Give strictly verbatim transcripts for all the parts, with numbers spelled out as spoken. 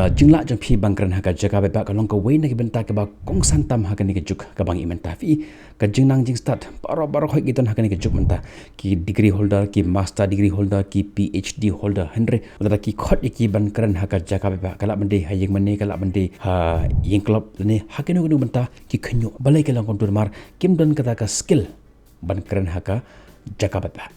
Ka jinglah jong phi ban kren ha ka jaka paidbah ka long kawei na ki bynta kaba kongsan tam ha kane ka juk kaba ngi mynta. Phi, ka jingnang jingstad baroh baroh hoi ki don ha kane ka juk mynta, ki degree holder, ki master degree holder, ki P H D holder, hynrei lada ki khot ïa ki ban kren ha ka jaka paidbah, ka lah ban dei ha ïing mane, ka lah ban dei ha ïing club ne ha kano kano bynta, ki khynñiuh balei ka long kumta, namar kim don kata ka skill ban kren ha ka jaka paidbah.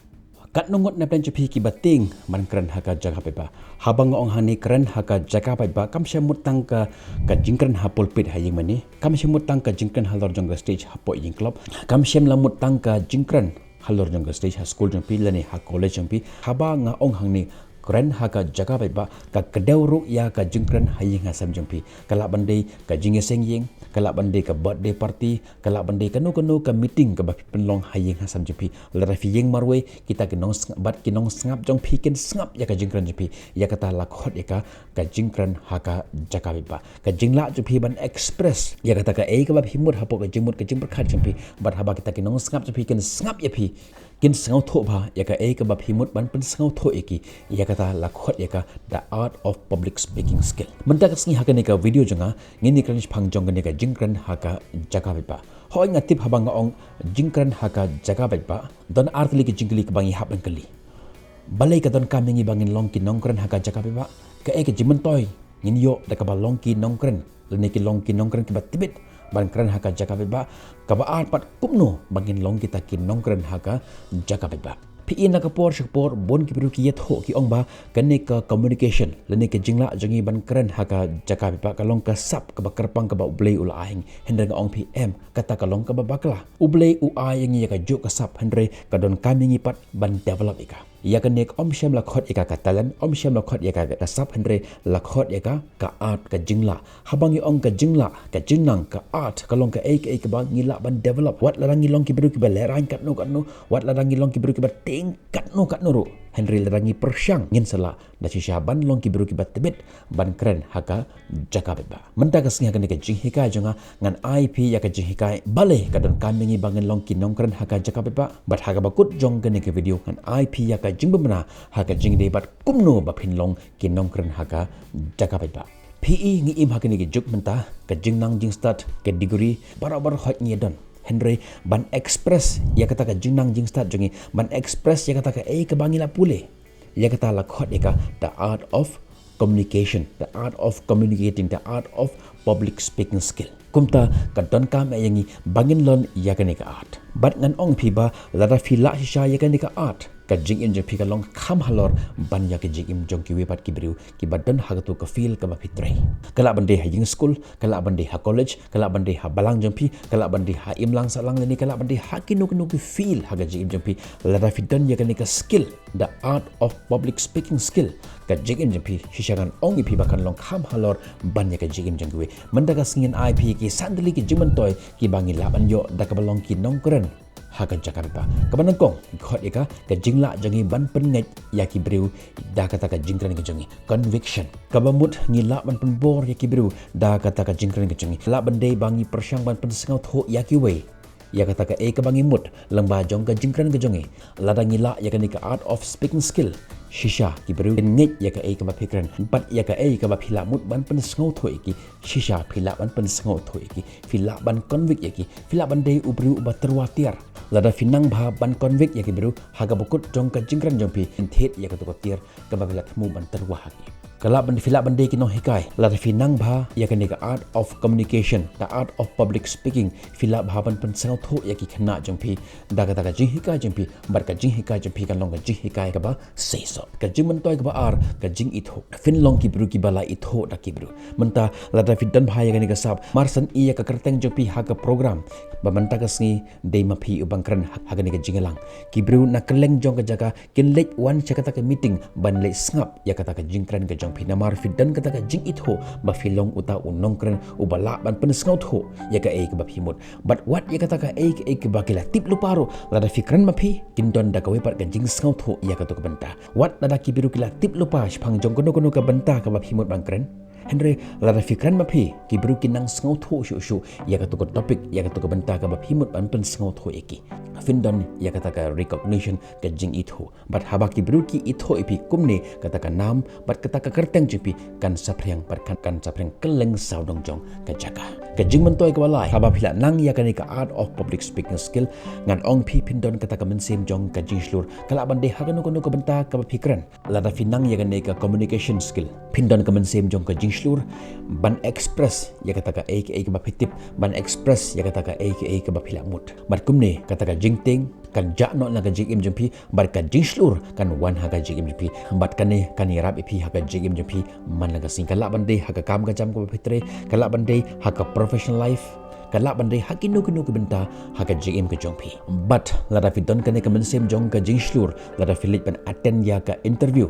Katno ngut na pdeng jong phi kiba tieng ban kren ha ka jaka paidbah? Haba nga ong hangne kren ha ka jaka paidbah, kam shym mut tang ka, ka jingkren ha pulpit ha ïing mane, kam shym mut tang ka jingkren halor jong ka stage hapoh ïing club, kam shym la mut tang ka jingkren halor jong ka stage ha skul jong phi lane ha college jong phi. Haba nga ong hangne kren ha ka jaka paidbah, ka kdew ruh ïa ka jingkren ha ïing ha sem jong phi. Ka lah ban dei ka jingïaseng ïing, ka lah ban dei ka birthday party, ka lah ban dei kano kano ka meeting kaba phi pynlong ha ïing ha sem jong phi. Lada phi ïeng marwei, kita ki nongsngap bad ki nongsngap jong phi kin sngap ïa ka jingkren jong phi. Ïa kata la khot ïa ka, ka jingkren ha ka jaka paidbah. Ka jinglah jong phi ban express ïa kata kaei kaba phi mut hapoh ka jingmut ka jingpyrkhat jong phi. Bad haba kita ki nongsngap jong phi kin sngap ïa phi, kin sngewthuh bha ïa kaei kaba phi mut ban pynsngewthuh ïa ki, ïa kata la khot ïa ka the art of public speaking skill. Mynta ka sngi ha kane ka video jong nga, ngin ïakren shaphang jong kane ka jingkren ha ka jaka paidbah. Hooid, nga tip haba nga ong jingkren ha ka jaka paidbah, don artylli ki jingkylli kaba ngi hap ban kylli. Balei ka donkam ïa ngi ba ngin long ki nongkren ha ka jaka paidbah? Kaei ka jingmyntoi ngin ïoh da kaba long ki nongkren, lane ki long ki nongkren kiba tbit ban kren ha ka jaka paidbah? Kaba ar pat, kumno ba ngin long kita ki nongkren ha ka jaka paidbah? Phi i, na ka por sha ka por bun ki briew ki ïathuh, ki ong ba kane ka communication lane ka jinglah jong ngi ban kren ha ka jaka paidbah ka long ka sap kaba kyrpang kaba U Blei u la ai. Hynrei nga ong phi, em, kata ka long kaba bakla. U Blei u ai ïa ngi ïa kajuh ka sap, hynrei ka donkam ïa ngi pat ban develop ïa ka. Ïa kane ka, ym shym la khot ïa ka ka talent, ym shym la khot ïa ka ka sap, hynrei la khot ïa ka ka art, ka jinglah. Haba ngi ong ka jinglah, ka jingnang, ka art, ka long kaei kaei kaba ngi lah ban develop. Wat lada ngi long ki briew kiba lehraiñ katno katno, wat lada ngi long ki briew kiba tieng katno katno ruh, hynrei lada ngi pyrshang, ngin sa lah da shisha ban long ki briew kiba tbit ban kren ha ka jaka paidbah. Mynta ka sngi ha kane ka jinghikai jong nga, ngan ai phi ïa ka jinghikai balei ka donkam ïa ngi ba ngin long ki nongkren ha ka jaka paidbah. Bad ha kaba kut jong kane ka video, ngan ai phi ïa ka jingbymna ha ka jingdei bad kumno ba phin long ki nongkren ha ka jaka paidbah. Phi i, ngi im ha kane ka juk mynta, ka jingnang jingstad, ka degree, baroh baroh hooid ngi don. Hynrei ban express ïa kata ka jingnang jingstad jong ngi, ban express ïa kata kaei kaba ngi la pule, ïa kata la khot ïa ka the art of communication, the art of communicating, the art of public speaking skill. Kumta ka donkam ïa ngi ba ngin learn ïa kane ka art. Bad ngan ong phi ba lada phi lah shisha ïa kane ka art, ka jingim jong phi ka long kham halor ban ïa ka jingim jong kiwei pat ki briew kiba don ha kato ka field kaba phi trei. Ka lah ban dei ha ïing skul, ka lah ban dei ha college, ka lah ban dei ha balang jong phi, ka lah ban dei ha imlang sahlang, lane ka lah ban dei ha kino kino ki field ha ka jingim jong phi. Lada phi don ïa kane ka skill, the art of public speaking skill, ka jingim jong phi shisha, ngan ong ïa phi ba kan long kham halor ban ïa ka jingim jong kiwei. Mynta ka sngi ngan ai phi ki san tylli ki jingmyntoi kiba ngi lah ban ïoh da kaba long ki nongkren ha ka jaka paidbah. Kaba nyngkong, khot ïa ka ka jinglah jong ngi ban pynngeit ïa ki briew da kata ka jingkren ka jong ngi. Conviction. Kaba mut ngi lah ban pynbor ïa ki briew da kata ka jingkren ka jong ngi. Lah ban dei ba ngi pyrshang ban pynsngewthuh ïa kiwei ïa kata kaei kaba ngi mut lyngba jong ka jingkren ka jong ngi. Lada ngi lah ïa kane ka art of speaking skill, shisha ki briew kin ngeit ïa kaei kaba phi kren bad ïa kaei kaba phi lah mut ban pynsngewthuh ïa ki. Shisha phi lah ban pynsngewthuh ïa ki, phi lah ban convict ïa ki, phi lah ban dei u briew uba tyrwa tiar. Lada phi nang bha ban convict ïa ki briew ha kaba kut jong ka jingkren jong phi, kin thied ïa kato ka tiar kaba phi la thmu ban tyrwa ha ki. Ka lah ban, phi lah ban dei ki nonghikai. Lada phi nang bha ïa kane ka art of communication, the art of public speaking, phi lah bha ban pynsngewthuh ïa ki khynnah jong phi da kata ka jinghikai jong phi, bad ka jinghikai jong phi kan long ka jinghikai kaba seisoh. Ka jingmyntoi kaba ar, ka jingithuh. Phin long ki briew kiba la ithuh da ki briew. Mynta lada phi don bha ïa kane ka sap, mar shen ïa ka kyrteng jong phi ha ka program, ba mynta ka sngi dei ma phi uban kren ha, ha kane ka jingïalang. Ki briew na kylleng jong ka jaka kin leit wan sha kata ka meeting ban leit sngap ïa kata ka jingkren ka jong phi, namar phi don kata ka jingithuh ba phi long uta u nongkren uba lah ban pynsngewthuh ïa kaei kaba phi mut. Bad wat ïa kata kaei kaei kaba ki la tip lypa ruh, lada phi kren ma phi, kin don da kawei pat ka jingsngewthuh ïa kato ka bynta. Wat lada ki briew ki la tip lypa shaphang jong kano kano ka bynta kaba phi mut ban kren, Hynrei lada phi kren ma phi, ki briew ki nang sngewthuh shuh shuh ïa katu ka topic, ïa katu ka bynta kaba phi mut ban pynsngewthuh ïa ki. Phin don ïa kata ka recognition, ka jingithuh. Bad haba ki briew ki ithuh ïa phi kumne, kata ka nam bad kata ka kyrteng jong phi kan saphriang, bad kan, kan saphriang kylleng sawdong jong ka jaka. Ka jingmyntoi kaba lai, haba phi la nang ïa kane ka art of public speaking skill, ngan ong phi phin don kata ka mynsiem jong ka jingshlur. Ka lah ban dei ha kano kano ka bynta kaba phi kren. Lada phi nang ïa kane ka communication skill, phin don ka mynsiem jong ka jingshlur ban express ïa kata kaei kaei kaba phi tip, ban express ïa kata kaei kaei kaba phi la mut. Bad kumne kata ka jingtieng kan jah noh na ka jingim jong phi, bad ka jingshlur kan wan ha ka jingim jong phi. Bad kane kan ïarap ïa phi ha ka jingim jong phi man la ka sngi. Ka lah ban dei ha ka kam ka jam kaba phi trei, ka lah ban dei ha ka professional life, ka lah ban dei ha kino kino ki bynta ha ka jingim ka jong phi. Bad lada phi don kane ka mynsiem jong ka jingshlur, lada phi leit ban attend ïa ka interview,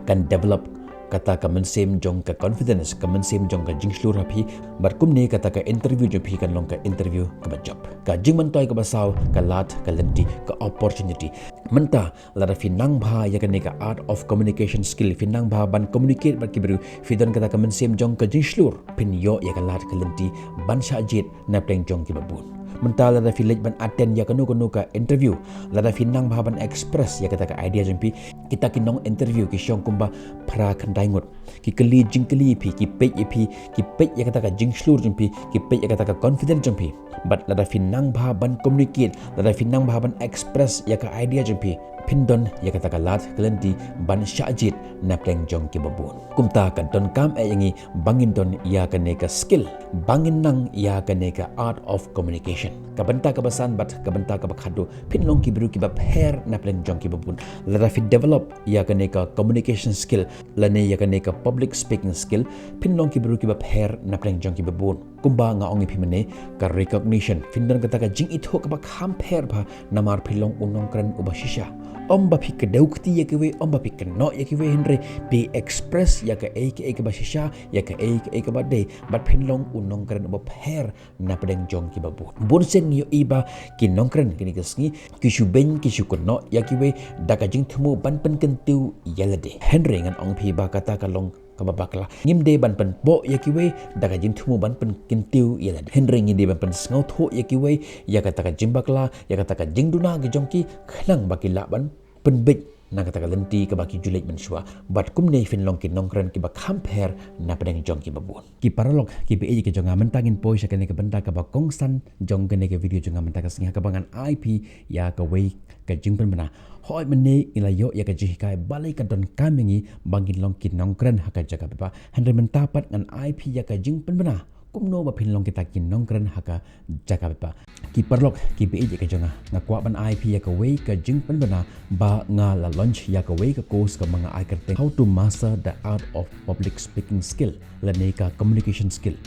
kan develop kata ka mynsiem jong ka confidence, ka mynsiem jong ka jingshlur ha phi. Bad kumne kata ka interview jong phi kan long ka interview kaba jop. Ka jingmyntoi kaba saw, ka lad ka lynti, ka opportunity. Mynta lada phi nang bha ïa kane ka art of communication skill, phi nang bha ban communicate bad ki briew, phi don kata ka mynsiem jong ka jingshlur, phin ïoh ïa ka lad ka lynti ban shah jied na pdeng jong kiba bun. Mynta lada phi leit ban attend ïa kano kano ka interview, lada phi nang bha ban express ïa kata ka idea jong phi, kita ki nong interview ki shong kumba phra khyndai ngut. Ki kylli jingkylli ïa phi, ki peit ïa phi, ki peit ïa kata ka jingshlur jong phi, ki peit ïa kata ka confidence jong phi. Bad lada phi nang bha ban communicate, lada phi nang bha ban express ïa ka idea jong phi, phin don ïa kata ka lad ka lynti ban shah jied na pdeng jong kiba bun. Kumta ka donkam eh ïa ngi ba ngin don ïa kane ka skill, ba ngin nang ïa kane ka art of communication. Ka bynta kaba san bad ka bynta kaba khatduh, phin long ki briew kiba pher na pdeng jong kiba bun. Lada phi develop ïa kane ka communication skill lane ïa kane ka public speaking skill, phin long ki briew kiba pher na pdeng jong kiba bun. Kumba nga ong ïa phi mynne, ka recognition, phin don kata ka jingithuh kaba kham pher bha namar phi long u nongkren uba shisha. Ym ba phi kdew kti ïa kiwei, ym ba phi kynnoh ïa kiwei, hynrei phi express ïa kaei kaei kaba shisha, ïa kaei kaei kaba dei, bad phin long u nongkren uba pher na pdeng jong kiba bun. Bun sien ngi ïohi ba ki nongkren kine ki sngi ki shu beiñ, ki shu kynnoh ïa kiwei da ka jingthmu ban pynkyntiew ïa lade. Hynrei ngan ong phi ba kata ka long kaba bakla. Ngim dei ban pynpoh ïa kiwei da ka jingthmu ban pynkyntiew ïa lade. Hynrei ngi dei ban pynsngewthuh ïa kiwei ïa kata ka jingbakla, ïa kata ka jingduna ki jong ki, khnang ba ki lah ban pynbeit na kata ka lynti kaba ki ju leit mynshuwa. Bad kumne phin long ki nongkren kiba kham pher na pdeng jong kiba bun. Ki paralok kiba ïeit ki jong nga, mynta ngin poi sha kane ka bynta kaba kongsan jong kane ka video jong nga mynta ka sngi, ha kaba ngan ai phi ïa kawei ka jingpynbna. Hooid mynne ngi la ïoh ïa ka jinghikai balei ka donkam ïa ngi ba ngin long ki nongkren ha ka jaka paidbah. Hynrei mynta pat ngan ai phi ïa ka jingpynbna kumno ba phin long kita ki nongkren ha ka jaka paidbah. Ki paralok kiba ïeit ki jong nga, nga kwah ban ai phi ïa kawei ka jingpynbna ba nga la launch ïa kawei ka course kaba nga ai kyrteng How to Master the Art of Public Speaking Skill lane ka Communication Skill.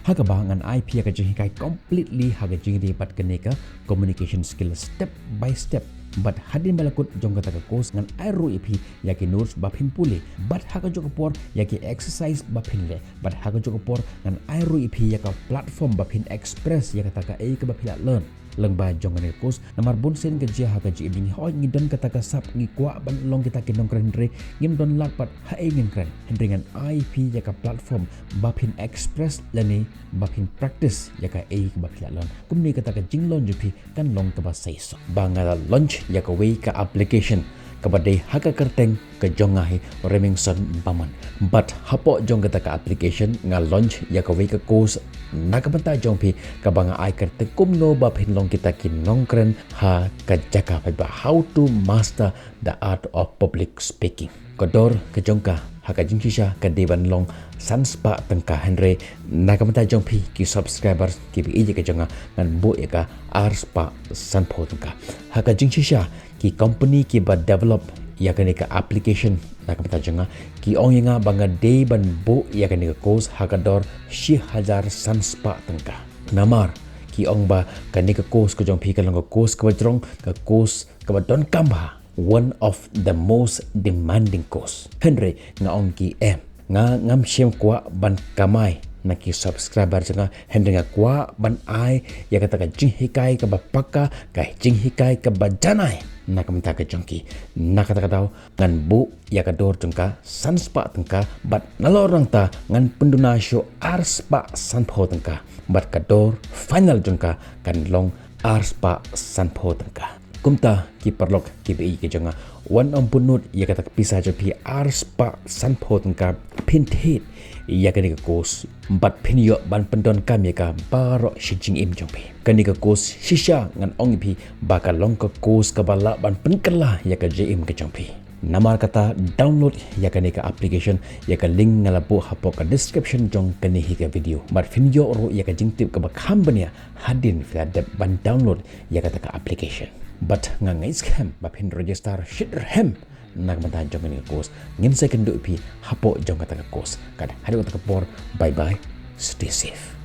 Ha kaba ngan ai phi ïa ka jinghikai completely ha ka jingïadei bad kane ka communication skill step by step. Bad hadien ba la kut jong kata ka course ngan ai ruh ïa phi ïa ki notes ba phin pule, bad ha kajuh ka por ïa ki exercise ba phin leh, bad ha kajuh ka por ngan ai ruh ïa phi ïa ka platform ba phin express ïa kata kaei kaba phi la learn lyngba jong kane ka course. Namar bun sien ka jia ha ka jingim jong ngi, hooid ngi don kata ka sap, ngi kwah ban long kita ki nongkren, hynrei ngim don lad pat haei ngin kren. Hynrei ngan ai phi ïa ka platform ba phin express lane ba phin practice ïa kaei kaba phi la learn. Kumne kata ka jinglaunch jong phi kan long kaba seisoh. Ba nga la launch ïa kawei ka application kaba dei ha ka kyrteng ka jong nga hi, Remingson Bamon. Bad hapoh jong kata ka application nga launch ïa kawei ka course na ka bynta jong phi kaba nga ai kyrteng kumno ba phin long kita ki nongkren ha ka jaka paidbah, How to Master the Art of Public Speaking. Ka dor ka jong ka ha ka jingshisha ka dei ban long san spah tyngka, hynrei na ka bynta jong phi ki subscribers kiba ïeit ki jong nga, ngan buh ïa ka ar spah sanphew tyngka. Ha ka jingshisha ki company kiba develop ïa kane ka application na ka bynta jong nga ki ong ïa nga ba nga dei ban buh ïa kane ka course ha ka dor shi hajar san spah tyngka. Namar ki ong ba kane ka course ka jong phi ka long ka course kaba jrong, ka course kaba donkam bha, one of the most demanding course. Hynrei nga ong ki em, nga ngam shym kwah ban kamai na ki subscriber jong nga, hynrei nga kwah ban ai ïa kata ka jinghikai kaba paka, ka jinghikai kaba janai na ka bynta ka jong ki. Na kata ka daw ngan buh ïa ka dor jong ka san spah tyngka, bad nalor nangta ngan pynduna shuh ar spah sanphew tyngka, bad ka dor final jong ka kan long ar spah sanphew tyngka. Kumta ki paralok kiba ïeit ki jong nga, wat nym pynlut ïa kata ka pisa jong phi ar spah sanphew tyngka, phin thied ïa kane ka course bad phin ïoh ban pyndonkam ïa ka baroh shi jingim jong phi. Kane ka course shisha ngan ong ïa phi ba ka long ka course kaba lah ban pynkylla ïa ka jingim ka jong phi. Namar kata, download ïa kane ka application, ïa ka link nga la buh hapoh ka description jong kane hi ka video. Bad phin ïoh ruh ïa ka jingtip kaba kham bniah hadien phi la dep ban download ïa kata ka application. Bad nga ngeit skhem ba phin register shitrhem na ka bynta jong kane ka course. Ngin sa ïakynduh ïa phi hapoh jong kata ka course. Katba haduh kata ka por, bye bye, stay safe.